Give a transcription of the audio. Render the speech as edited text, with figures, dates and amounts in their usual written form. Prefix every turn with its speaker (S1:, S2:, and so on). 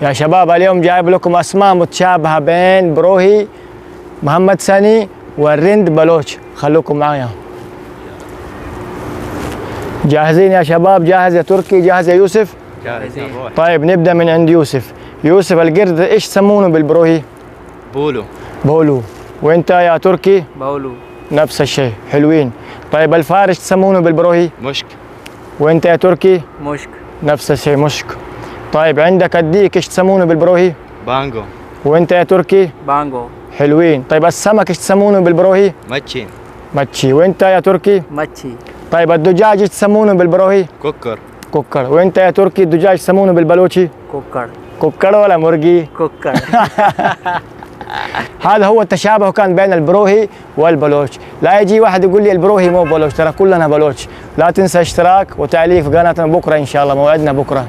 S1: يا شباب اليوم جايب لكم اسماء متشابهة بين بروهي محمد سني والرند بلوچ. خلوكم معايا. جاهزين يا شباب؟ جاهز يا تركي؟ جاهز يا يوسف؟
S2: جاهزين.
S1: طيب نبدا من عند يوسف. يوسف، القرد ايش تسمونه بالبروهي؟
S2: بولو.
S1: بولو. وانت يا تركي؟
S3: باولو.
S1: نفس الشيء. حلوين. طيب الفار ايش تسمونه بالبروهي؟
S2: مشك.
S1: وانت يا تركي؟
S3: مشك.
S1: نفس الشيء، مشك. طيب عندك الديك ايش تسمونه بالبروهي؟
S2: بانجو.
S1: وانت يا تركي؟
S3: بانجو.
S1: حلوين. طيب السمك ايش تسمونه بالبروهي؟
S2: متشي.
S1: متشي. وانت يا تركي؟
S3: متشي.
S1: طيب الدجاج ايش تسمونه بالبروهي؟
S2: كوكر.
S1: كوكر. وانت يا تركي الدجاج تسمونه بالبلوشي؟
S3: كوكر.
S1: كوكر ولا مرقي؟
S3: كوكر.
S1: هذا هو التشابه كان بين البروهي والبلوش. لا يجي واحد يقول لي البروهي مو بلوش، ترى كلنا بلوش. لا تنسى اشتراك وتعليق في قناتنا. بكره ان شاء الله موعدنا بكره.